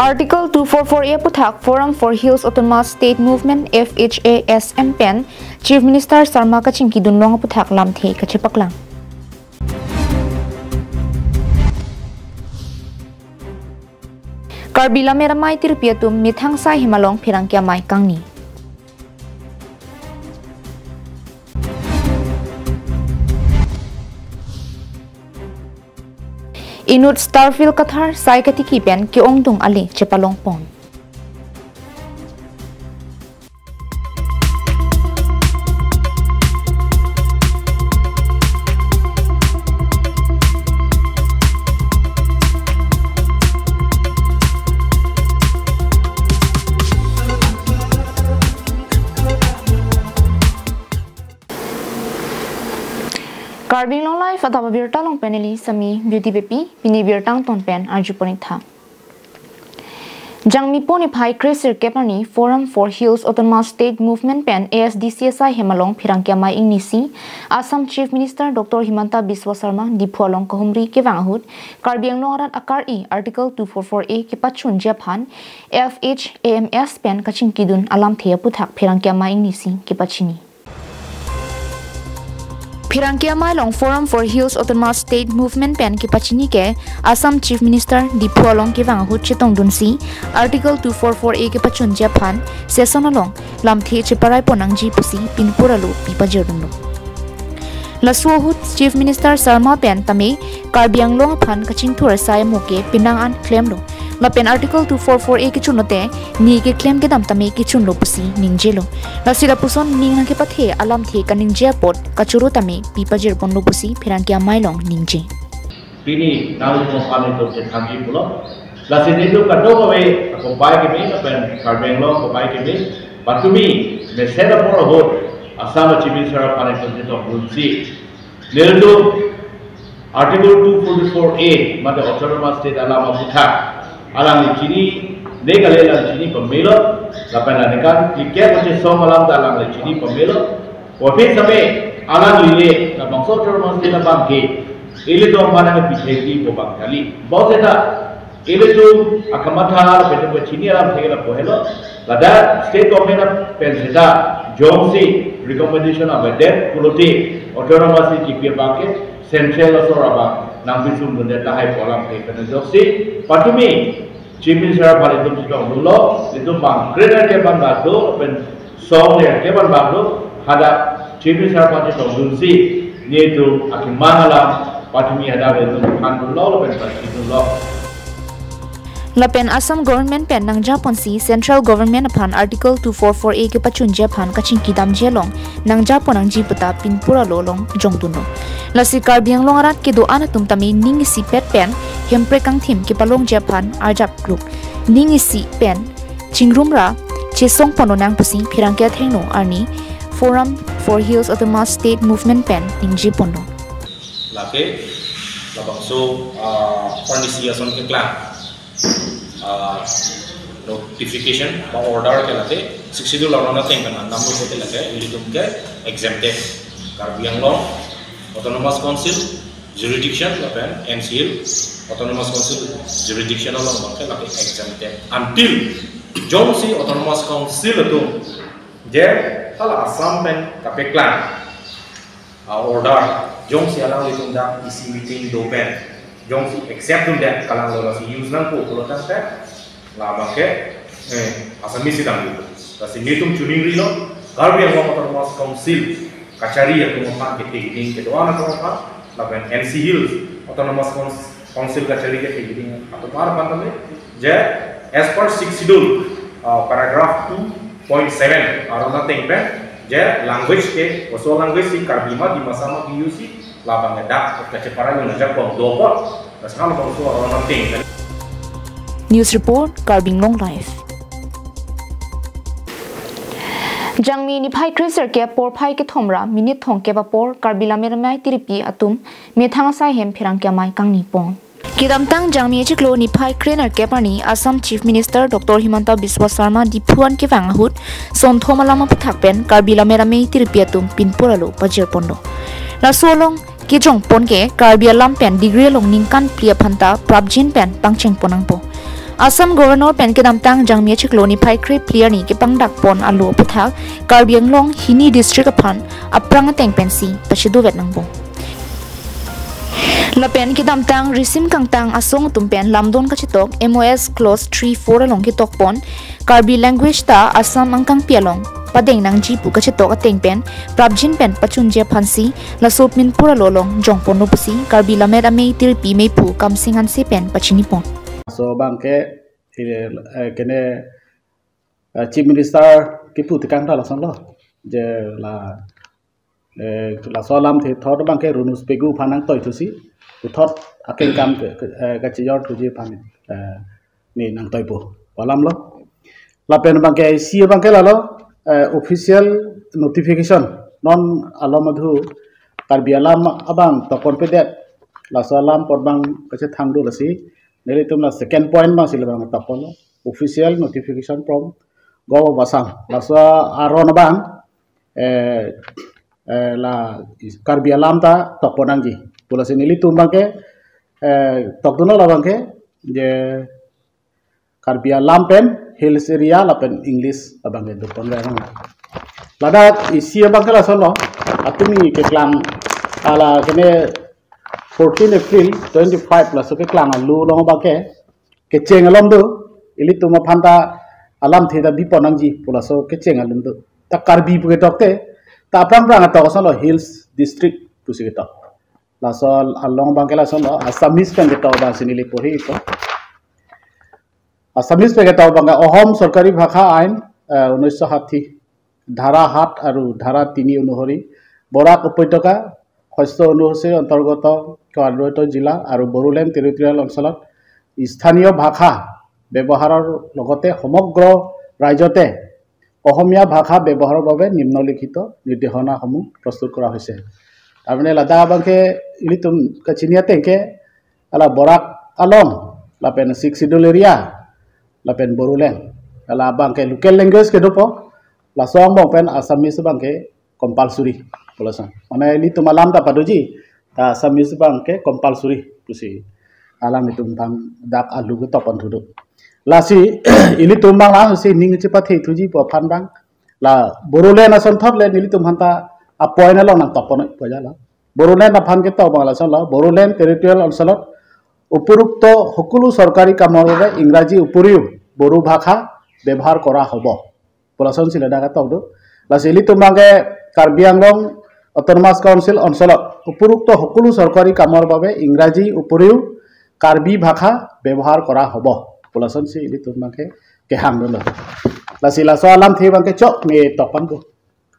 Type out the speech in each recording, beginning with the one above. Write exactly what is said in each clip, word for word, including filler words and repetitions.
Article two four four A aputhak Forum for Hills Autonomous State Movement, F H A S M pen Chief Minister Sarma kachingkidun long aputhak lamthe kachepaklang. Karbi Lammet Amei Tirpi atum methang asai hem along pherangke amei kangni. Inut Starfield Kathar sai katiki pen ke-ongdung ale chepalongpon. Karbi Anglong Live adap abirta along pen neli Sami Beauty Beypi, pini birta angton pen arjupon-ik tha. Jangmi po niphai kre sirkep arni Forum for Hills Autonomous State Movement pen A S D C asai hem along pherangke amei ingnisi Assam Chief Minister Doctor Himanta Biswa Sarma Diphu along kahumri kevang ahut Karbi Anglong arat akari Article two four four A kepachunji aphan F H A M S pen kachingkidun alamthe aputhak pherangke amei ingnisi kepachini. Pherangke amei along Forum for Hills Autonomous State Movement pen kepachini ke Assam Chief Minister Diphu along kevang ahut chetongdunsi Article two four four A kepachunji aphan session along lamthe cheparai ponnangji pusi pinpur alo pipajirdunlo. Laso ahut Chief Minister Sarma pen tame Karbi Anglong aphan kachingthur asai amo ke penang an klemlo. Lapen Article two four four A kechun lote ne keklem kedam tame kechunlo pusi ningjelo. Lasi lapuson ning nangkepathe alamthe kaningje apot kachoro tame pipajirponlo pusi pherangke amei along ningje. Pini nangtum aphan itum chethanji pulo. Lasi nelitum kadokave akopai kimi lapen Karbi Anglong akopai kimi patumi mesen apor ahut Assam Chief Minister aphan itum chetongdunsi nelitum Article two forty-four A mate Autonomous State alam aputhak alangli chinine kali, alang chini pamelo, lapen aningkan tiket kachesong alam ta alangli chini pamelo. Kopi same alangli le labangso Autonomous State abang ke ilitum aphan nangpithekji pu abang kali. Bonseta ilitum akamatha lapen itum kachini alamthe ke lapu helo. Ladak state government pen seta jongsi recommendation avedet pulote Autonomous State kipi abang ke central asor abang nangpisungdundet tahai pu alamthe pen ajoksi patumi Chief Minister aphan itum chetongdunlo, itum bang kre nerkep abang do, lapen song nerkep abang do, hadak Chief Minister aphan chetongdunsi netum akemang alam patumi hadak itum thandunlo lapen pachidunlo. Lapen Assam government pen nangjaponsi central government aphan Article two four four A kepachunji aphan kachingkidamji along nangjaponnangji puta pinpur alo along jongdunlo. Lasi Karbi Anglong arat kedo-an atum tame ning isipet pen Hemprek kangthim kepalongji aphan arjap kluk, ning isi pen chingrum ra chesongpon lonang pusi pherangke athengno arni Forum for Hills Autonomous State Movement pen ningjeponlo. Lake labangso, ah, parnisi ason keklang, ah, notification ba order ke lake Sixth Schedule aron ateng pen namlo ke lake ilitum ke exempted, Karbi Anglong Autonomous Council jurisdiction lapen N C Hills Autonomous Council jurisdiction along abang ke lake exempted until jongsi Autonomous Council atum je hala Assam pen kapeklang, ah, order, jongsi alanglitum dak isi meeting do pen jongsi accept dundet, kalanglo lasi use nangpo pulo tangte labang ke, eh, Assamese si dam dun. Lasi netum chiningrilo, Karbi Anglong Autonomous Council kachari atum aphan, kethe keding kedo-an atum aphan, lapen N C Hills Autonomous Cons-, Council kachari kethe keding atum aphan tame je as per Sixth Schedule, uh, paragraph two point seven aron ateng pen je language ke, oso language si Karbi ma, Dimasa ma, Biu si, labang ke dak kacheparai un ajak bom do apot, lason labangso aron ateng pen. News report, Karbi Anglong Live. Jangmi niphai kre sirkep porphai kethom ra minute thomkep apor Karbi Lammet Amei Tirpi atum methang asai hem pherangke amei kangnipon. Kedamtang Jangmi achiklo niphai kre nerkep arni Assam Chief Minister Doctor Himanta Biswa Sarma Diphu an kevang ahut sonthom alam aputhak pen Karbi Lammet Amei Tirpi atum pinpur alo pajirponlo. Laso along kejongpon ke Karbi alam pen degree along ningkan phli aphanta prapjin pen pangchengpon nangpo. Assam Governor pen kedamtang Jangmi achiklo niphai kre phli arni kepangdak pon alo aputhak Karbi Anglong hini district aphan aphrang ateng pensi pachidovet nangpo. Lapen kedamtang risim kangtang asong atum pen lamdon kachetok M O S clause three four along ketok pon Karbi language ta Assam angkangpi along padeng nangji pu kachetok ateng pen prapjin pen pachunji aphansi laso Minpur alo along jongponlo pusi Karbi Lammet Amei Tirpi Meiphu Kamsing Hanse pen pachini pon. So abangke, eh, eh, kene, eh, Chief Minister kipu tekang ta lasonlo. Je la, eh, laso alamthe thot abangke Runus Pegu aphan nangtoi thusi, puthot akengkam ke, ke, eh, kachijor thuji aphan, eh, ne nangtoipo pu alamlo. Lapen abangke isi abangke lalo, eh, official notification non alom adhu Karbi alam abang tokponpedet, laso alam apot abang kachethang do lasi. Nelitum la second point abangsi labang tokponlo, official notification from Govt of Assam. Laso aron abang, eh, eh, la Karbi alam ta tokpon nangji pu lasi nelitum abangke, eh, tokdunlo labangke, je Karbi alam pen hills area lapen English abangke doponre nang. Ladak isi abangke lasonlo, atumi keklang ala kene fourteen April twenty-five laso keklang alo along abangke kecheng alom do, ilitum aphan ta alamthe ta bipon nangji pu laso kecheng alom do. Ta Karbi pu ketok te, ta aphrang phrang atok asonlo hills district pusi ketok. Laso along abangke lasonlo, Assamese pen ketok abangsi neli porhi ito. Assamese pen ketok abangke অসম চৰকাৰী ভাষা আইন, eh, ঊনৈছশ ষাঠি, ধাৰা সাত আৰু ধাৰা তিনি অনুসৰি বৰাক উপত্যকা শস্য অনুসূচীৰ অন্তৰ্গত কেন্দ্ৰীয়ভূত জিলা আৰু বড়োলেণ্ড টেৰিটৰিয়েল অঞ্চলত স্থানীয় ভাষা ব্যৱহাৰৰ লগতে সমগ্ৰ ৰাজ্যতে অসমীয়া ভাষা ব্যৱহাৰৰ বাবে নিম্নলিখিত নিৰ্দেশনাসমূহ প্ৰস্তুত কৰা হৈছে। Tarmane ladak abangke ilitum kachini ateng ke ala Barak along, lapen Sixth Schedule area, lapen Bodoland, ala abangke local language kedopo, laso angbong pen Assamese abangke compulsory pu lason. Mane ilitum alam ta padoji, ta Assamese abangke compulsory pusi alanglitum aphan dak alo ketokpon thudo. Lasi ilitum abang lasi ning chepathe thuji pu aphan abang, la Bodoland asonthot le nelitum aphanta a-point along nangtokpon pu ajala. Bodoland aphan ketok abang lasonlo, Bodoland territorial অঞ্চলত উপৰোক্ত সকলো চৰকাৰী কামৰ বাবে ইংৰাজী উপৰিও বড়ো ভাষা ব্যৱহাৰ কৰা হ'ব pu lasonsi ladak ketok do. Lasi ilitum abangke Karbi Anglong Autonomous Council অঞ্চলত উপৰোক্ত সকলো চৰকাৰী কামৰ বাবে ইংৰাজী উপৰিও কাৰ্বি ভাষা ব্যৱহাৰ কৰা হ'ব pu lasonsi ilitum abangke kehang dolo. Lasi laso alamthe abangke chok ne tokpon do.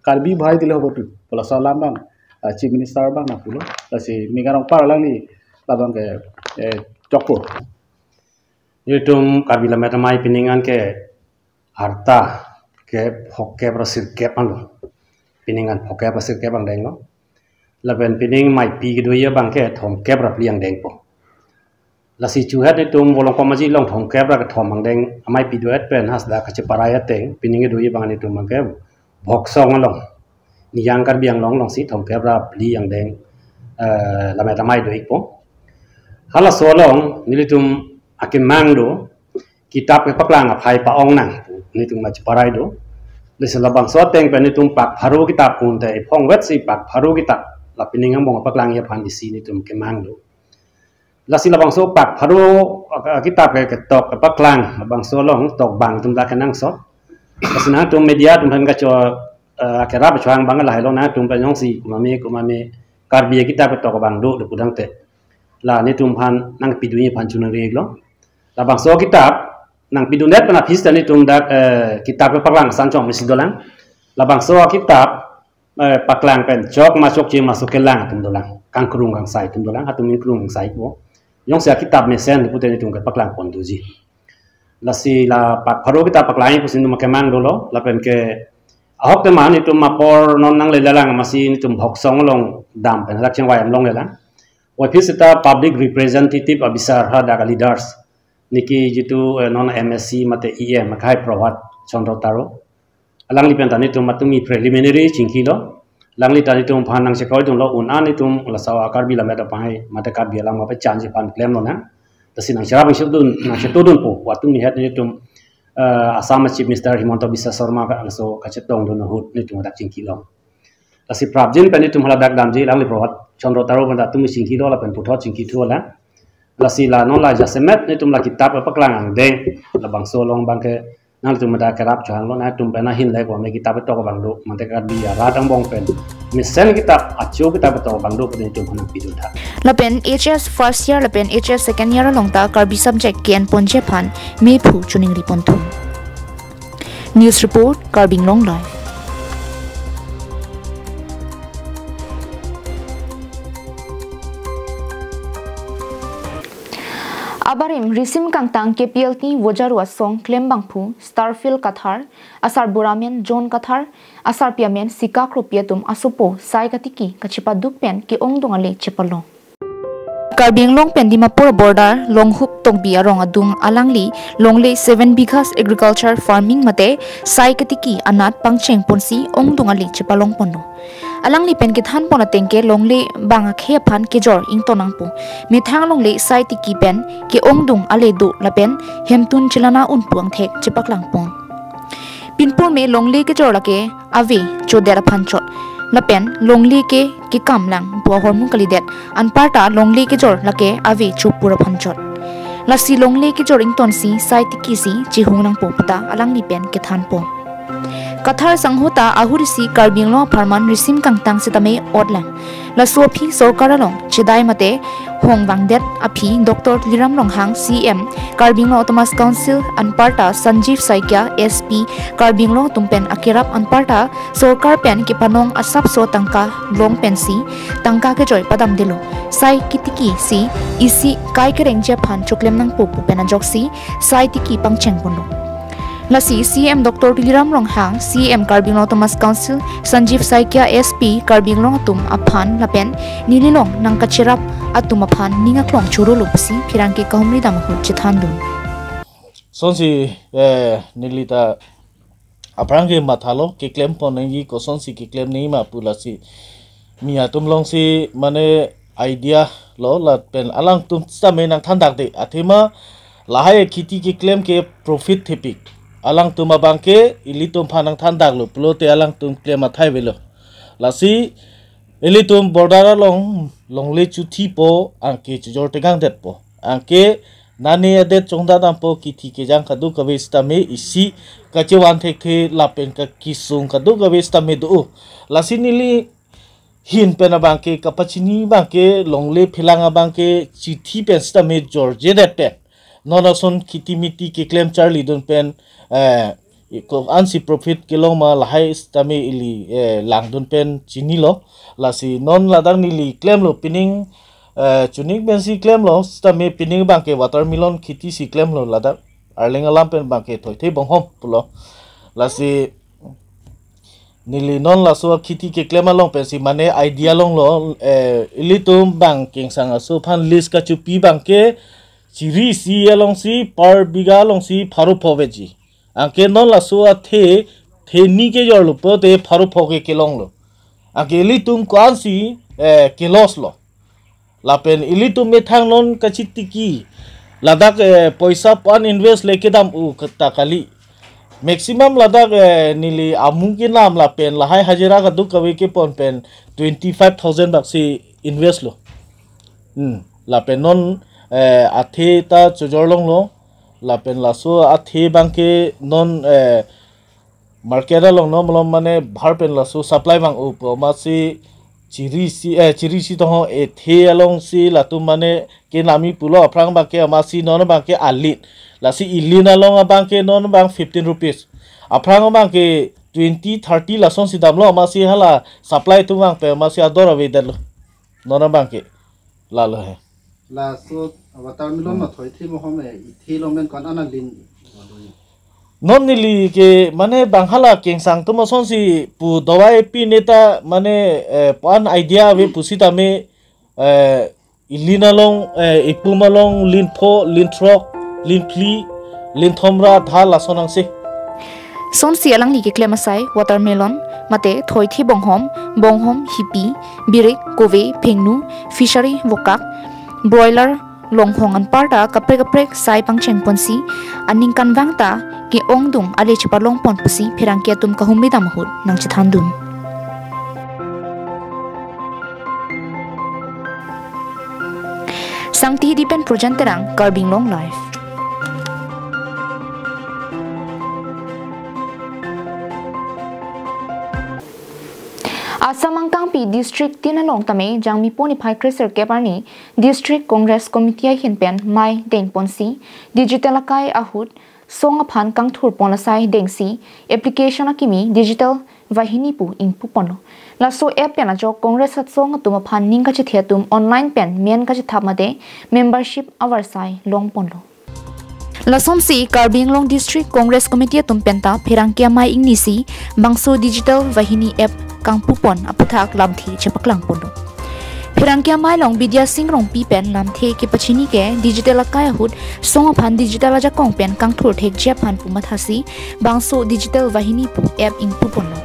Karbi bhai dile hobo tu pu laso alam abang, ah, Chief Minister abang nangpulo. Lasi Migarong par alangli labangke, eh, chokpo. Itum Karbi Lammet Amei pining an ke arta ke phongkep ra sirkep anlo. Pining an phongkep ra sirkep angdenglo. Lapen pining ameipi kedoji abangke thomkep ra phli angdengpo. Lasi chuhet itum Volongkom Aji along thomkep ra kethom angdeng ameipi doet pen hadak kacheparai ateng pining kedoji abang itum abangke Bhoksong along, Nijang Karbi Anglong alongsi thomkep ra phli angdeng, eh, Lammet Amei do-ikpo. Halaso along nelitum akemang do, kitap kepaklang aphai pa-ong nang, nelitum kacheparai do. Lasi labangso ateng pen nelitum pak pharo kitap kunte iphongvetsi pak pharo kitap la pining angbong paklangji aphan isi nelitum kemang do. Lasi labangso pak pharo, ah, kitap ke ketok kepaklang, labangso along tok abang itum dak kenangsot. Lasi nangtum media atum aphan kacho, eh, kerap chohang abang lahelo, nangtum pen jongsi kumame kumame Karbi kitap ketok abang do, do pudangte, la nelitum aphan nangpidunji aphan chunang-iklo. Labangso kitap nangpidundet pen aphi seta nelitum dak, eh, kitap kepaklang ason chongmesi dolang. Labangso kitap, eh, paklang pen chok ma chokche ma so kelang atum dolang, kangkrung kangsai atum dolang, atum ingkrung kangsai po. Jongsi akitap mesen pute nelitum kepaklang pon doji. Lasi la pak pharo kitap paklang pusi nelitum kemang dolo, lapen ke ahok tema nelitum apor non nanglelelang, amatsi nelitum Bhoksong along dam pen hadak chingvai anglong lelang. Waphit seta public representative abisar hadak a-leaders, niki jitu, eh, non M A C mate E M akhai Prabhat Chandra Taro, alangli pen ta nelitum atumi preliminary chingkilo. Alangli ta nelitum aphan nangchekroidunlo, un-an nelitum laso a-Karbi Lammet Amei mate Karbi alam aphan chanji aphan klemlonang. Lasi nangcherap nangchetudun, nangchetudunpo, atum nihat nelitum, eh, Assam Chief Minister Himanta Biswa Sarma ke angso kachetongdun ahut nelitum hadak chingki long. Lasi prapjin pen nelitum hala bag damji alangli Prabhat Chandra Taro pen atum chingkilo lapen puthot chingkithu la. Lasi la non la jasemet nelitum la kitap paklang angdeng, labangso along abangke nangtum meda kerap chohanglo, nangtum pen ahin le ko me kitap tok abang do, mate Karbi arat angbong pen mesen kitap, acho kitap tok abang do pen nelitum hanang pidun tha. Lapen H S first year lapen H S second year along ta Karbi subject ke-en ponji aphan mephu choningri ponthum. News report, Karbi Anglong Live. Abarim risim kangtang K P L T Vojaru Asong klembangphu Starfield Kathar, asarbura amen John Kathar, asarpi amen Sika Kropi atum asopo sai katiki kachepaduk pen ke-ongdung ale chepalong. Karbi Anglong pen Dimapur border Longhup Tongbi arong adung alangli longle seven bighas agriculture farming mate sai katiki anat pangcheng ponsi ongdung ale chepalong ponlo. Alangli pen kethan pon ateng ke longle bang akhei aphan kejor ington nangpo. Methang longle sai tiki pen ke-ongdung ale do lapen hemtun chelana unpo angthek chepaklang pon. Pinpur me longle kejor lake ave chodet aphan chot. Lapen longle ke kekam lang pu ahormu kalidet. Anparta longle kejor lake ave chopur aphan chot. Lasi longle kejor ingtonsi sai tikisi chihung nangpo puta alangli pen kethan pon. Kathar sangho ta ahut isi Karbi Anglong apharman risim kangtang sitame ot lang. Laso aphi sorkar along chedai mate hong vangdet aphi Doctor Tuliram Ronghang C M Karbi Anglong Autonomous Council anparta Sanjeev Saikia S P Karbi Anglong atum pen akerap anparta sorkar pen kepanong asapso tangka long pensi tangka kejoi padamdelo. Sai kitikisi isi kai kerengji aphan choklem nangpo pu pen ajoksi sai tiki pangcheng ponlo. Lasi C M Doctor Tuliram Ronghang, C M Karbi Anglong Autonomous Council, Sanjeev Saikia S P Karbi Anglong atum aphan lapen neli along nangkacherap atum aphan ning aklong chorolo pusi pherangke kahumri dam ahut chethandun. Sonsi, eh, neli ta aphrang ke mathalo, keklem pon nangji kosonsi keklem nangji ma pu lasi mi atum alongsi mane idea lo lapen alangtum sitame nangthandakde athema lahai khiti keklem ke profit thepik. Alangtum abangke ilitum aphan nangthandaklo pulote alangtum klem athai avelo. Lasi ilitum border along longle chothipo, anke chojor tegangdetpo. Anke nane adet chongdadampo, kithi kejang kadokave sitame isi kachevan thekthe lapen kakisung kadokave sitame do. Lasi neli ahin pen abangke kapachini abangke longle phelang abangke chithi pen sitame jorjedet pen. Non ason khiti miti keklem charlidun pen, eh, ko-ansi profit kelong ma lahai sitame ili, eh, langdun pen chinilo. Lasi non ladak neli klemlo pining, eh, chuning pensi klemlo sitame pining abangke watermelon khitisi klemlo ladak. Arleng alam pen abangke Thoithe Bonghom pulo. Lasi neli non laso akhiti keklem along pensi mane idea longlo, eh, ilitum bang kengsang aso aphan lease kachopi abangke chiri isi alongsi per bigha alongsi pharo pho veji. Anke non laso athe, theni kejorlo pulote pharo pho ke kelonglo. Anke ilitum ko-ansi, eh, ke-loss lo. Lapen ilitum methang non kachitiki ladak, eh, poisa pan invest le kedam u kata kali. Maximum ladak, eh, neli amung kenam lapen lahai hajira kadokave kepon pen twenty five thousand baksi invest lo. Hmm. Lapen non, eh, athe ta chojor longlo. Lapen laso athe abangke non, eh, market along non malom mane bahar pen laso supply vang-o pu amatsi chiri isi, eh, chiri isi tong ho, ethe alongsi latum mane kenami pulo, aphrang abangke amatsi non abangke alin. Lasi ilin along abangke non abang fifteen rupees. Aphrang abangke twenty, thirty lasonsi damlo, amatsi hala supply atum vang pen amatsi ador avedetlo. Non abangke lalo he. Laso watermelon ma Thoithe Bonghom e, ithe along pen ko-an alin. Non neli ke mane bang hala kengsang atum asonsi pu dawai pi neta mane, eh, pan idea ave pusitame, eh, ilin along, eh, ipum along lin pho, lin throk, lin phli, lin thomra dha lason angse. Sonsi alangli keklem asai watermelon, mate Thoithe Bonghom, Bonghom, Hipi, Birik, Kove, Phengnu, Fishery, Vokak, Broiler, longhong anparta kaprek kaprek sai pangcheng ponsi, aningkanvang ta ke-ongdung ale chepalong pon pusi pherangke atum kahumri dam ahut nangchethandun. Sangti Hidi pen Projan Terang, Karbi Anglong Live. Assam angkangpi district tin along tame Jangmipo niphai kresirkep arni District Congress Committee ahin pen mei deng ponsi digital akai ahut song aphan kangthur pon asai dengsi application akimi Digital Vahini pu ingpu ponlo. Laso app pen ajok Congress asong atum aphan ning kachethe atum online pen men kachethap mate membership avarsai long ponlo. Lasonsi Karbi Anglong District Congress Committee atum penta pherangke amei ingnisi bangso Digital Vahini app kangpu pon aputhak lamthe chepaklang ponlo. Pherangke amei along Bidya Sing Rongpi pen lamthe kepachini ke digital akai ahut song aphan digital ajakong pen kangthur thekji aphan pu mathasi bangso Digital Vahini pu app ingpu ponlo.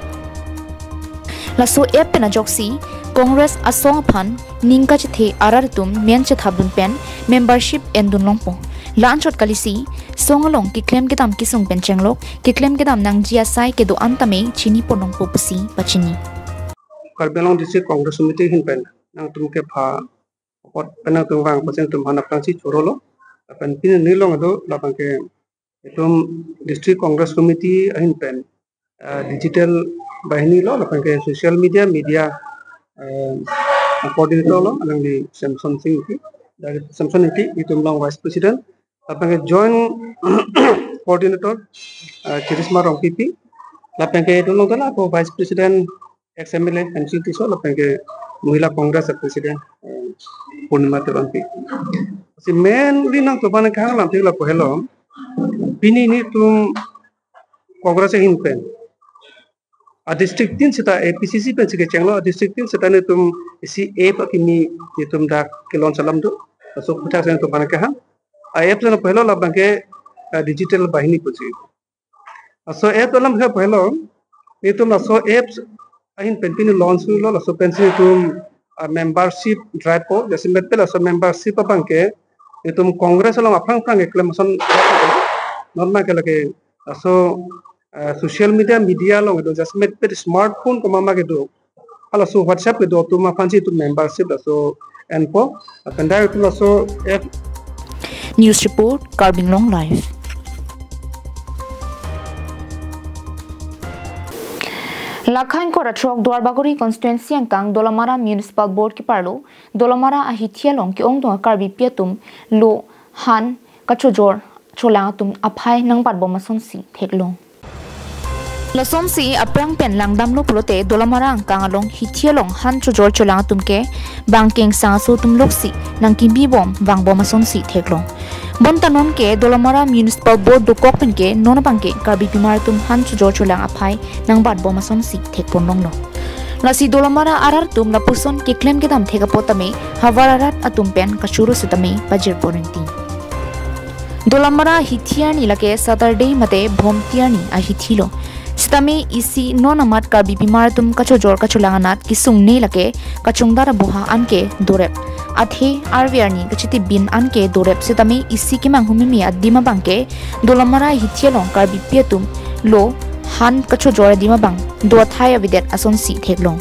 Laso app pen ajoksi Congress asong aphan ning kachethe arat atum men chethapdun pen membership endun longpo. La-anchot kalisi song along keklem kedam kesung pen chenglok keklem kedam nangji asai kedo-an tame chini pon longpo pusi pachini. Karbi Anglong District Congress Committee ahin pen nangtum kepha apot pen nangtum vang pasen tum aphan aphrangsi chorolo. Lapen pini nilong ado labang ke itum District Congress Committee ahin pen, ah, Digital Vahini lo, lapen ke social media, media, eh, coordinator lo, alangli Samson Sing Ingti, dari Samson Ingti, itum along Vice President, lapen ke joint coordinator, ah, Charisma Rongpipi, lapen ke itum along tala ako Vice President, ex M L A M C Tisso, lapen ke Mahila Congress President, eh, Purnima Teronpi. Si main ri nangtum aphan kehang lamthe lapu helo, pini nelitum Congress ahin pen a district tin seta A P C C pensi kechenglo, a district tin seta nelitum isi app akimi nelitum dak ke-launch alam do. Laso aputhak si nangtum aphan kehang. A app si lapu helo labang ke, eh, Digital Vahini pusi. Laso app alam ke lapu helo, nelitum laso app ahin pen pini launch lo, laso pensi nelitum, ah, membership drive po, jasemet pen laso membership abang ke nelitum Congress along aphrang aphrang keklem ason non ma ke lake laso, ah, social media, media along kedo, jasemet pen smartphone komat ma kedo, halaso WhatsApp kedo atum aphansi itum membership laso enpo, lapen direct laso app. News report, Karbi Anglong Live. Lakha ingkoi ra throk Duarbagori constituency angkang Dolamara Municipal Board keparlo Dolamara ahithi along ke-ongdung a-Karbipi atum lo han kachojor cholang atum aphai nangbatbom asonsi theklong. Lasonsi aphrang pen langdamlo pulote Dolamara angkang along hithi along han chojor cholang atum ke bang kengsang aso atum loksi nangkebibom vangbom asonsi theklong. Bonta non ke Dolamara Municipal Board dokok pen ke non abang ke Karbi pimar atum han chojor cholang aphai nangbatbom asonsi thekpon longlo. Lasi Dolamara arat atum lapuson keklem kedam thek apot tame havar arat atum pen kachoro setame pajirpon rinti. Dolamara hithi arni lake Saturday mate Bhomti arni ahithi lo. Setame isi non amat Karbi pimar atum kachojor kacholang anat kesungne lake kachongdar aboha anke dorep. Athe arve arni kachetibin anke dorep setame isi kemang humimi adim abang ke Dolamara hithi along Karbipi atum lo han kachojor adim abang do athai avedet asonsi theklong.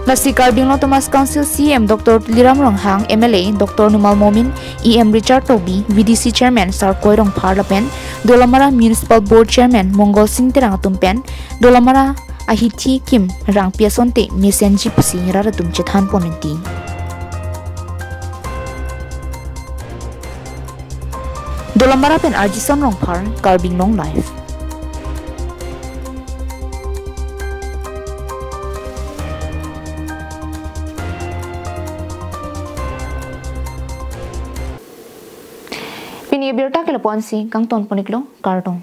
Lasi Karbi Anglong Autonomous Council C E M Doctor Tuliram Ronghang, M L A Doctor Numal Momin, E M Richard Tokbi, V D C Chairman Sarkoi Rongphar lapen Dolamara Municipal Board Chairman Mongol Sing Terang atum pen Dolamara ahithi kim rangpi asonte mesenji pusi rat atum chethanpon rinti. Dolamara pen Arjison Rongphar, Karbi Anglong Live. Pini abirta ke lapu-ansi kangtonpon iklo, kardom.